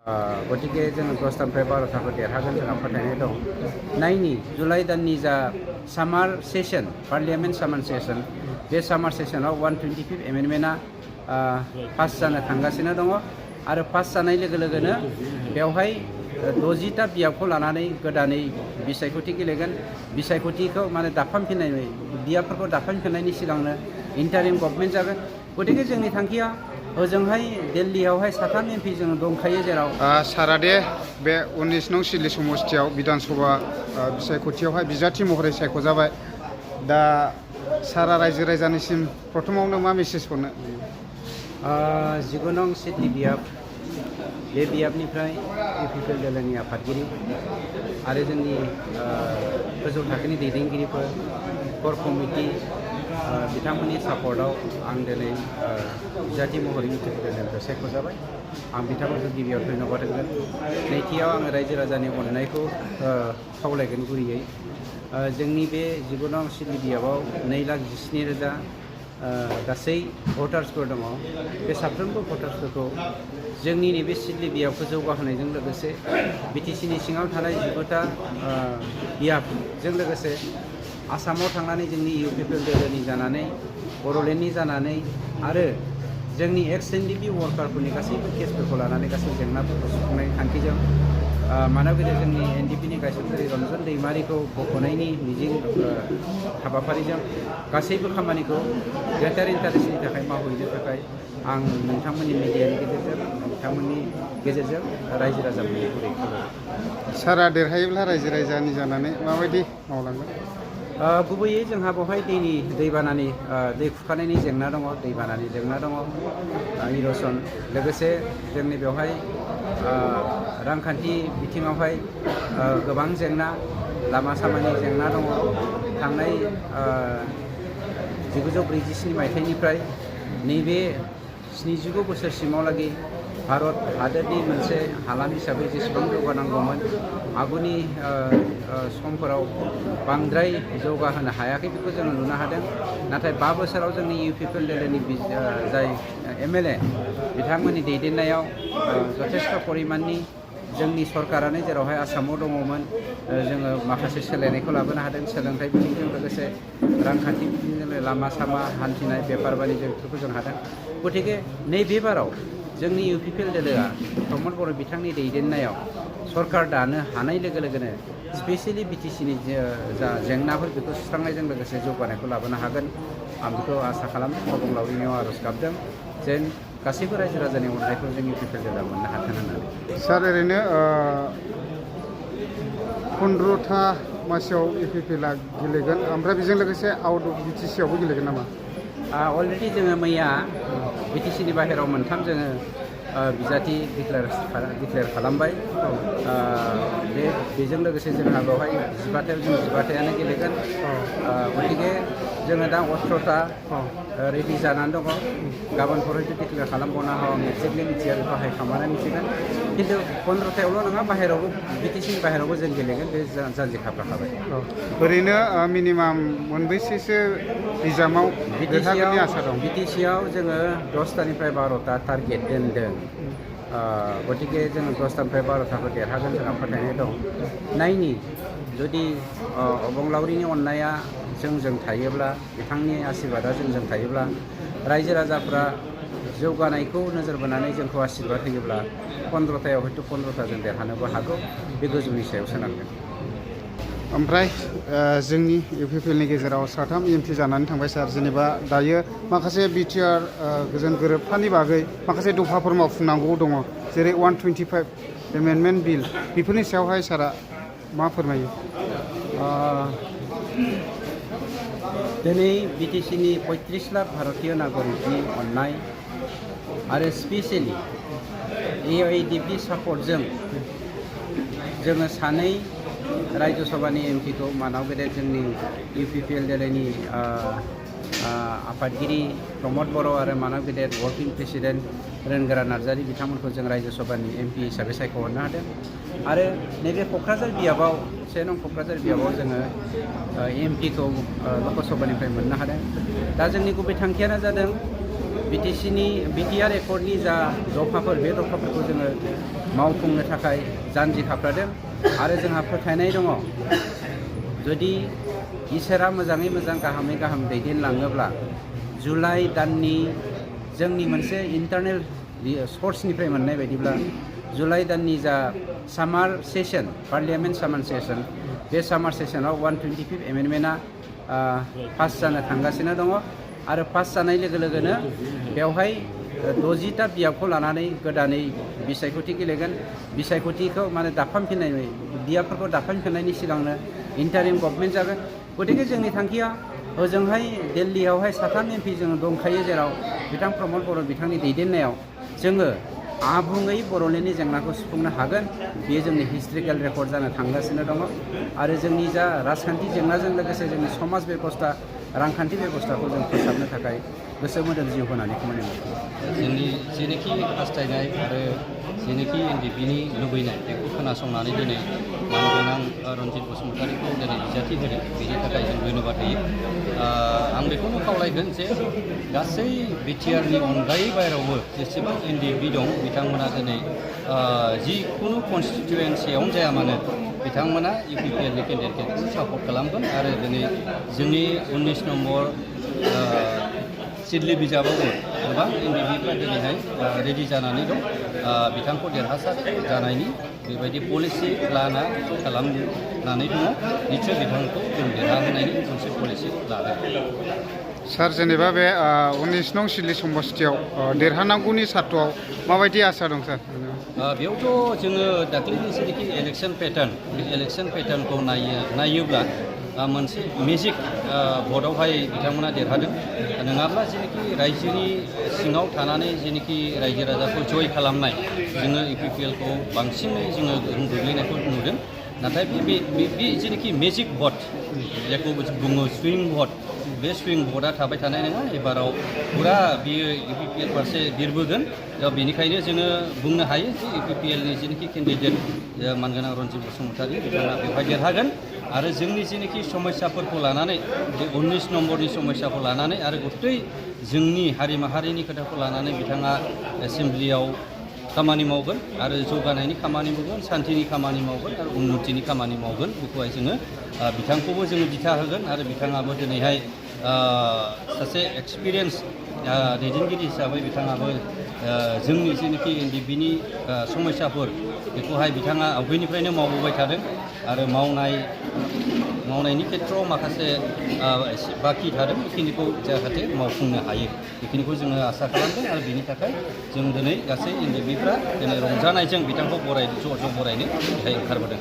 गतिके जोङो 10टानिफ्राय 12टाखौ देरहागोन जोंहा फोथायनाय दं। 9 जुलाइ दाननि जा सामार सेसन पार्लियामेन्ट सामार सेसन बे सामार सेसनाव 125 एमेन्डमेन्टआ पास जानो थांगासिनो दङ आरो पास जानाय लोगो लोगोनो बेवहाय 60टा बियाबखौ लानानै गोदानै बिसायख'थि गेलेगोन। बिसायख'थिखौ माने दाफामफिननाय बियाबफोरखौ दाफामफिननायनि सिगांनो इन्टारिम गभर्नमेन्ट जागोन। गतिके जोंनि थांखिया ओजोंहाय दिल्लीयावहाय 7 एमपि जों दंखायो जेराव सारा दे बे 19 नं सिदली समस्तियाव बिधान सभा बिसायख'थियावहाय बिजाथि महरै सायख'जाबाय। दा सारा रायजो राजानिसिम प्रथमावनो मा मेसेज हरनो? 19 नं सिदली बियाब बे बियाबनिफ्राय इउपिपिएल नि आफादगिरि आरो जोंनि गोजौ थाखोनि दैदेनगिरिफोर कोर कमिटि बिथांमोननि सापर्टआव आं दिनै बिजाथि महरै इउपिपिएलनिफ्राय सायख'जाबाय। आं बिथांमोनखौ गिबियाव धन्यबाद होगोन। नैथियाव आङो रायजो राजानि अननायखौ खावलायगोन गुरैयै। जोंनि बे 19 नं सिदली बियाबाव 2,17,000 गासै भटार्सफोर दङ। बे साफ्रोमबो भटार्सफोरखौ जोंनि नैबे सिदली बियाबखौ जौगाहोनायजों लोगोसे बिटिसिनि सिङाव थानाय 19टा बियाबजों लोगोसे आसामाव थांनानै जोंनि इउपिपिएल दोलोनि जानानै बर'लेण्डनि जानानै आरो जोंनि एक्स एनडिपि वार्कारफोरनि गासैबो केसफोरखौ लानानै गासै जेंनाफोरखौ सुफुंनायनि थांखिजों मानोना जोंनि एनडिपिनि गायसनगिरि रन्जन दैमारिखौ बख'नायनि मिजिं हाबाफारिजों गासैबो खामानिखौ ग्रेटार इन्टारेस्टनि थाखाय मावहैनो थाखाय आं नोंथांमोननि मिडियानि गेजेरजों नोंथांमोननि गेजेरजों रायजो राजाफोरनि गुरै खावलायबाय। सारा देरहायोब्ला रायजो राजानि जानानै माबायदि मावलांगोन? गुबैयै जोंहा बेवहाय दैबानानि दै खुरखानायनि जेंना दङ, दैबानानि जेंना दङ, इर'सन लोगोसे जोंनि बेवहाय रांखान्थि बिथिङावहाय गोबां जेंना, लामा सामानि जेंना दङ। थांनाय 1947 मायथाइनिफ्राय नैबे 79 बोसोरसिमावलागै भारत हादोरनि मोनसे हालाम हिसाबै जेसेबां जौगानांगौमोन आगुनि समफोराव बांद्राय जौगाहोनो हायाखै बेखौ जोङो नुनो हादों। नाथाय 5 बोसोराव जोंनि इउपिपिएल दोलोनि जाय एमएलए बिथांमोननि दैदेननायाव जथेस्थ' परिमाननि जोंनि सरकारानो जेरावहाय आसामाव दङमोन जोङो माखासे सोलायनायखौ लाबोनो हादों। सोलोंथाइ बिथिंजों लोगोसे रांखान्थि बिथिंजों लामा सामा हान्थिनाय बेफार बानिज्य बेफोरखौ जों हादों। गतिके नैबे बाराव जोंनि इउपिपिएल दोलोआ प्रमद बर' बिथांनि दैदेननायाव सरकार दानो हानाय लोगो लोगोनो स्पेसियेलि बिटिसिनि जा जेंनाफोर बेखौ सुस्रांनायजों लोगोसे जौगानायखौ लाबोनो हागोन। आं बेखौ आसा खालामदों। अबंलावरिनियाव आर'ज गाबदों जेन गासैबो रायजो राजानि अननायखौ जों इउपिपिएल दोलोआ मोननो हाथों होननानै। सार ओरैनो 15था मासियाव इउपिपिएलआ गेलेगोन ओमफ्राय बेजों लोगोसे आउट अफ बिटिसिआवबो गेलेगोन नामा? अलरेडि जोङो मैया बिटिसिनि बाहेराव 3 जोङो बिजाथि डिक्लेयार खालामबाय। बेजों लोगोसे जोंहा बेवहाय 15थायाव जों 15थायानो गेलेगोन। गतिके जोङो दा 18टा रेडि जानानै दङ। गाबोनफोर हयथ' डिक्लेयार खालामबावनो हागौ, आं एक्जेक्टलि मिथिया, बेखौ हाइकमान्डआ मिथिगोन। खिन्थु 15थायावल' नङा, बाहेरावबो बिटिसिनि बाहेरावबो जों गेलेगोन, बे जानजि खाफ्राखाबाय। ओरैनो मिनिमाम मोनबेसेसो रिजार्भआव देरहागोननि आसा दं? बिटिसिआव जोङो 10टानिफ्राय 12टा टारगेट दोनदों। गतिके जोङो 10टानिफ्राय 12टाखौ देरहागोन जोंहा फोथायनाय दं। 9 जुदि अबंलावरिनि अननाया जोंजों थायोब्ला, बिथांनि आशीर्बादा जोंजों थायोब्ला, रायजो राजाफ्रा जौगानायखौ नोजोर बोनानै जोंखौ आशीर्बाद होयोब्ला 15थायाव हयथ' 15टा जों देरहानोबो हागौ। बे गोजौनि सायाव सोनारगोन। ओमफ्राय जोंनि इउपिपिएलनि गेजेराव 3 एमपि जानानै थांबाय सार। जेनेबा दायो माखासे बिटिआर गोजोन गोरोबथानि बागै माखासे दफाफोर मावफुंनांगौ दङ, जेरै 125 एमेन्डमेन्ट बिल, बेफोरनि सायावहाय सारा मा फोरमायो? दिनै बिटिसिनि 35 लाख भारतीय नागरिकनि अननाय आरो स्पेसियेलि एआइडिपि सापर्टजों जोङो 2 राज्य सभानि एमपिखौ मानाव गेदेर जोंनि इउपिपिएल दोलोनि आफादगिरि प्रमद बर' आरो मानाव गेदेर वर्किं प्रेसिडेन्ट रोनगोरा नार्जारि बिथांमोनखौ जों राज्य सभानि एमपि हिसाबै सायख'हरनो हादों। आरो नैबे क'क्राझार बियाबाव 1 नं क'क्राझार बियाबाव जोङो एमपिखौ लकसभानिफ्राय मोननो हादों। दा जोंनि गुबै थांखियानो जादों बिटिआर एकर्डनि जा दफाफोर, बे दफाफोरखौ जोङो मावफुंनो थाखाय जानजि खाफ्रादों आरो जोंहा फोथायनाय दङ जुदि इसोरा मोजाङै मोजां गाहामै गाहाम दैदेनलाङोब्ला जुलाइ दाननि जोंनि मोनसे इन्टारनेल सर्सनिफ्राय मोननाय बायदिब्ला जुलाइ दाननि जा सामार सेसन पार्लियामेन्ट सामार सेसन बे सामार सेसनाव 125 एमेन्डमेन्टआ पास जानो थांगासिनो दङ आरो पास जानाय लोगो लोगोनो बेवहाय 60टा बियाबखौ लानानै गोदानै बिसायख'थि गेलेगोन बिसायख'थिखौ माने दाफामफिननाय बियाबफोरखौ दाफामफिननायनि सिगांनो इन्टारिम गभर्नमेन्ट जागोन गतिके जोंनि थांखिया ओजोंहाय दिल्लीयावहाय 3 एमपि जों दंखायो जेराव बिथां प्रमद बर' बिथांनि दैदेननायाव जोङो आबुङै बर'लेण्डनि जेंनाखौ सुफुंनो हागोन बेयो जोंनि हिस्ट्रिकेल रेकर्ड जानो थांगासिनो दङ आरो जोंनि जा राजखान्थि जेंनाजों लोगोसे जोंनि समाज बेबस्था रांखान्थि बेबस्थाखौ जों फोसाबनो थाखाय गोसो मोदोम जिउ होनानै खामानि मावो जोंनि जेनोखि हास्थायनाय आरो जेनोखि एनडिपिनि लुबैनाय बेखौ खोनासंनानै दिनै मानगोनां रन्जित बसुमतारीखौ दिनै बिजाथि होदों बेनि थाखाय जों धन्यबाद होयो आं बेखौनो खावलायगोन जे गासै बिटिआरनि अनगायै बाहेरावबो जेसेबां एनडिपि दं बिथांमोना दिनै जिखुनु कनस्टिटुवेन्सियावनो जाया मानो बिथांमोना इउपिपिएलनि केन्डिडेटखौ सापर्ट खालामगोन आरो दिनै जोंनि 19 नम्बर सिडली बिजाबावबो गोबां एनडिपिफ्रा दिनैहाय रेडि जानानै दं बिथांखौ देरहासार जानायनि बेबायदि पलिसि लाना खालामनानै दङ निस्सय बिथांखौ जों देरहाहोनायनि मोनसे पलिसि लादों सार जेनेबा बे 19 नं सिडली समष्टियाव देरहानांगौनि सार्तआव माबायदि आसा दं सार बेयावथ' जोङो दाख्लैनि जेनोखि इलेक्सन पेटार्न बे इलेक्सन पेटार्नखौ नायोब्ला मोनसे मेजिक भटआवहाय बिथांमोना देरहादों नङाब्ला जेनोखि रायजोनि सिङाव थानानै जेनोखि रायजो राजाखौ जय खालामनाय जोङो इउपिपिएलखौ बांसिनै जोङो गोहोम गोग्लैनायखौ नुदों नाथाय बे जेनोखि मेजिक भट जायखौ बुङो सुइं भट बे सुइं भटआ थाबाय थानाय नङा एबाराव फुरा बियो इउपिपिएल फारसे बिरबोगोन दा बेनिखायनो जोङो बुंनो हायो जे इउपिपिएलनि जेनोखि केन्डिडेट मानगोनां रन्जित बसुमतारी बिथाङा बेवहाय देरहागोन आरो जोंनि जेनोखि समस्याफोरखौ लानानै बे 19 नम्बरनि समस्याखौ लानानै आरो गथै जोंनि हारि माहारिनि खोथाखौ लानानै बिथाङा एसेमब्लियाव खामानि मावगोन आरो जौगानायनि खामानि मावगोन सान्थिनि खामानि मावगोन आरो उन्नतिनि खामानि मावगोन बेखौहाय जोङो बिथांखौबो जोङो दिथा होगोन आरो बिथाङाबो दिनैहाय सासे एक्सपिरियेन्स दैदेनगिरि हिसाबै बिथाङाबो जोंनि जेनोखि एनडिपिनि समस्याफोर बेखौहाय बिथाङा आवगायनिफ्रायनो मावबोबाय थादों आरो मावनायनि खेथ्रआव माखासे बाखि थादों बेखिनिखौ जाहाथे मावफुंनो हायो बेखिनिखौ जोङो आसा खालामदों आरो बेनि थाखाय जों दिनै गासै एनडिपिफ्रा दिनै रंजानायजों बिथांखौ ज' बरायनो बेहाय ओंखारबोदों